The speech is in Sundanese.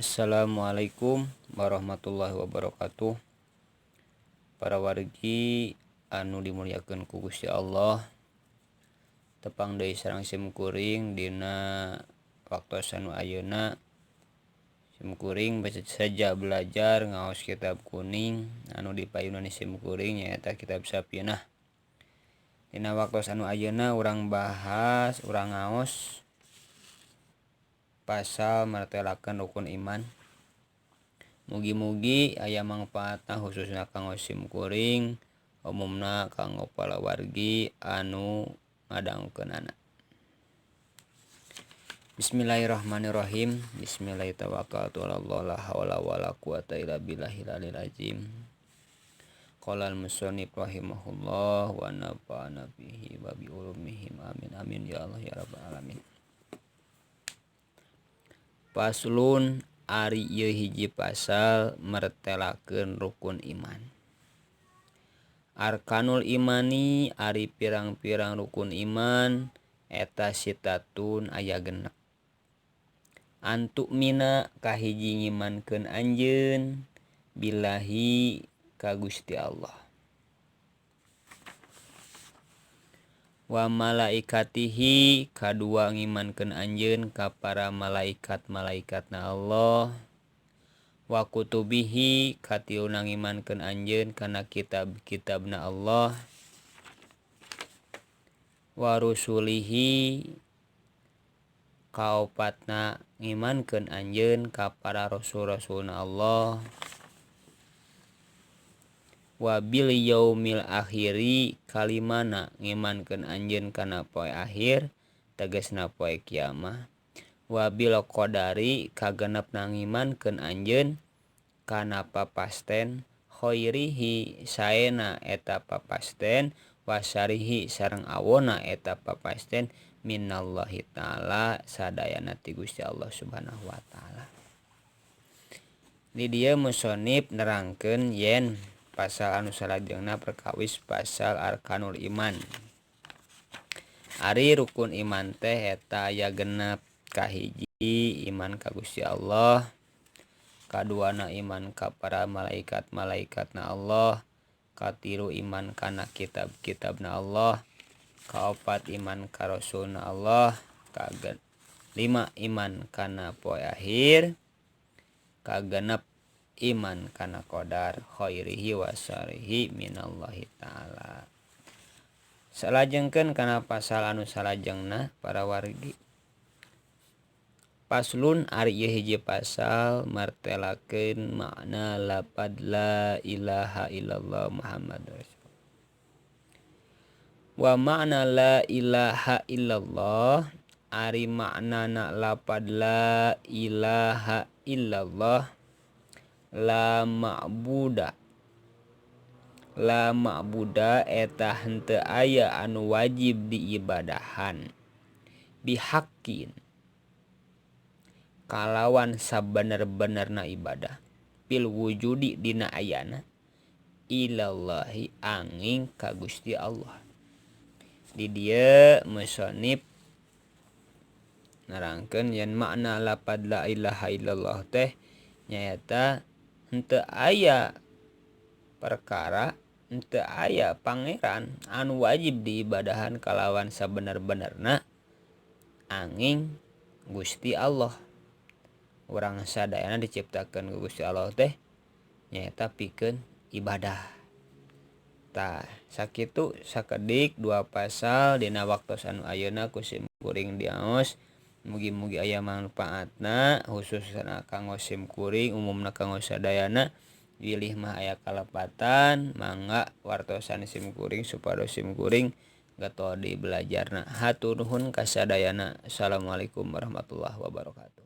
Assalamualaikum warahmatullahi wabarakatuh. Para wargi anu dimuliakeun ku Gusti Allah, tepang deui sareng sim kuring dina waktos anu ayeuna. Sim kuring baca saja belajar ngaos kitab kuning anu dipayunan sim kuring nyaeta kitab Safinah. Dina waktos anu ayeuna urang bahas, urang ngaos pasal martelakeun rukun iman. Mugi-mugi aya mangfaatna khususna kanggo sim kuring, umumna kanggo palawargi anu ngadangukeunana. Bismillahirrahmanirrahim. Bismillahirrahmanirrahim. La haula wala quwata illa billahil aliyil azim. Qala al-musannif rahimahullah wa nafa'ana bihi wa bi ulumihi. Amin amin ya Allah ya rabbal alamin. Faslun ari ieu hiji pasal mertelakeun rukun iman. Arkanul imani ari pirang-pirang rukun iman eta sitatun aya genep. Antuk mina kahiji ngimankeun anjeun billahi ka Gusti Allah. Wa malaikatihi kadua ngimankeun anjeun ka para malaikat-malaikatna Allah. Wa kutubihi katiluna ngimankeun anjeun kana kitab-kitabna Allah. Wa rusulihi kaopatna ngimankeun anjeun ka para rasul-rasulna Allah. Wa bil yaumil akhiri kalimana ngimankeun anjeun kana poe akhir tegasna poe kiamah. Wa bil qadari kagenepna ngimankeun anjeun kana papasten khairihi saena eta papasten wasarihi sareng awona eta papasten minallahi ta'ala sadayana ti Gusti Allah Subhanahu wa ta'ala. Di dieu musonib nerangkeun yen pasal anu salajengna perkawis pasal arkanul iman. Ari rukun iman teh eta aya genep. Kahiji iman ka Gusti Allah, kaduana iman ka para malaikat-malaikatna Allah, katilu iman kana kitab-kitabna Allah, kaopat iman ka rasulna Allah, kalima iman kana poe akhir, kagenep iman kana qadar khairihi wa syarrihi minallahi ta'ala. Salajengkeun kana pasal anu salajengna para wargi. Faslun ari ieu hiji pasal martelakeun makna lapad la ilaha illallah Muhammad rasulullah. Wa makna la ilaha illallah ari maknana lapad la ilaha illallah la ma'buda. La ma'buda eta henteu aya anu wajib diibadahan bihaqqin kalawan sabener-benerna ibadah fil wujudi dina ayana ilallahi anging ka Gusti Allah. Di dieu musonib nerangkeun yen makna lapad la ilaha illallah teh nyaeta henteu aya perkara, henteu aya pangeran anu wajib diibadahan kalawan sabener-benerna anging Gusti Allah. Urang sadayana diciptakeun ku Gusti Allah teh nyaeta pikeun ibadah. Tah sakitu sakedik dua pasal dina waktos anu ayeuna ku sim kuring diaos. Mugi-mugi aya manfaatna khususna kanggo sim kuring, umumna kanggo sadayana. Wilih mah aya kalepatan mangga wartosan sim kuring supados sim kuring getol di belajarna. Hatur nuhun kasadayana. Assalamualaikum warahmatullahi wabarakatuh.